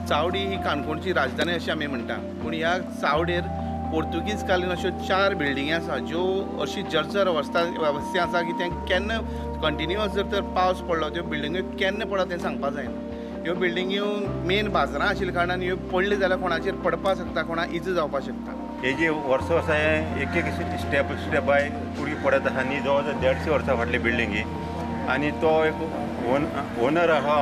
चावडी ही काणकोणची राजधानी अशें आमी म्हणटा, पूण ह्या चावडेर पोर्तुगीज कालीन अश्यो 4 बिल्डिंगी आसा ज्यो अशी जर्जर अवस्थे आसा की तें केन्ना कंटिन्युअस जर तर पावस पडलो त्यो बिल्डिंग्यो केन्ना पडत तें सांगपाक जायना. ह्यो बिल्डिंग्यो मेन बाजारां आशिल्ल्या कारणान ह्यो पडल्यो जाल्यार कोणाचेर पडपाक शकता, कोणाक इजा जावपाक शकता. हे जे वर्सां वर्सां हे एक एक स्टेप स्टेप बाय कुडी पडत आसा न्ही, जवळ जवळ 150 वर्सां फाटली बिल्डींग ही, आनी तो एक ओनर आसा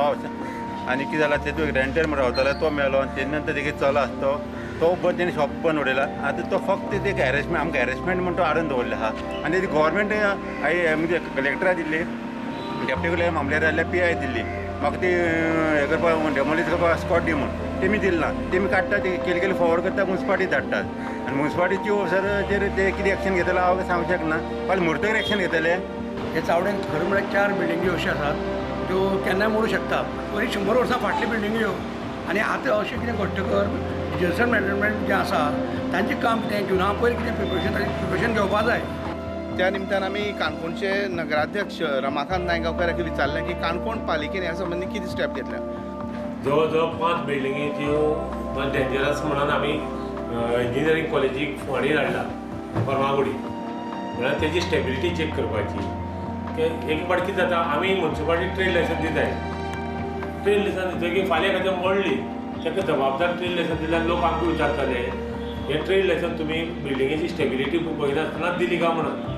आनी कितें जालां तेतून रेंटर म्हण रावतालो तो मेलो आनी तेजे नंतर तेगे चलो आसा तो तो बंद तेणें शॉप बंद उडयला. आतां तो फक्त एक हॅरेसमेंट, आमकां हॅरेसमेंट म्हण तो हाडून दवरलें आसा. आनी ती गव्हर्मेंट म्हणजे कलेक्टरा दिल्ली, डेप्युटी कलेक्टर मामलेदार जाल्यार पी I दिल्ली, म्हाका ती हें करपाक डेमोलिश करपाक स्कॉट दी म्हूण, तेमी दिली ना. तेमी काडटा ती केली केली फॉरवर्ड करता, मुन्सिपाल्टी धाडटात आनी मुन्सिपाल्टीची ऑफिसराचेर ते कितें एक्शन घेतले हांव सांगूंक शकना, फाल्यां मुर्तकच एक्शन घेतले. हे चावडेन खरें म्हळ्यार 4 बिल्डिंग्यो अश्यो आसात त्यो केन्नाय मोडूं शकता. बरी 100 वर्सां फाटली बिल्डिंग्यो आनी आतां अशें कितें घडटकर डिजास्टर मॅनेजमेंट जें आसा तांचें काम कितें जुना पयर कितें प्रिपरेशन, तांचें प्रिपरेशन घेवपा जाय. त्या निमतान आमी काणकोणचे नगराध्यक्ष रमाकांत नायक गांवकार हाका विचारलें की काणकोण पालिकेन ह्या संबंदी कितें स्टेप घेतल्या. जवळ जवळ 5 बिल्डिंगी ज्यो डेंजरस म्हणून आमी इंजिनियरींग कॉलेजीक फोंडे धाडला फर्मागुडी, म्हळ्यार तेजी स्टेबिलिटी चॅक करपाची. एक पाट कितें जाता, आमी मुन्सिपाल्टी ट्रेड लायसन्स दिताय, ट्रेड लायसन्स दितकीर फाल्यां एखाद्या मोडली ताका जबाबदार ट्रेड लायसन्स दिल्यार लोक आमकां विचारताले हें ट्रेड लायसन्स तुमी बिल्डिंगेची स्टेबिलिटी पळयनासतना दिली काय म्हणून.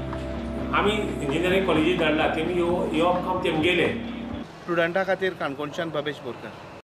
आमी इंजिनियरींग कॉलेजीक धाडला, तेमी येवप काम तेमगेलें. स्टुडंटा खातीर काणकोणच्यान भवेश बोरकर.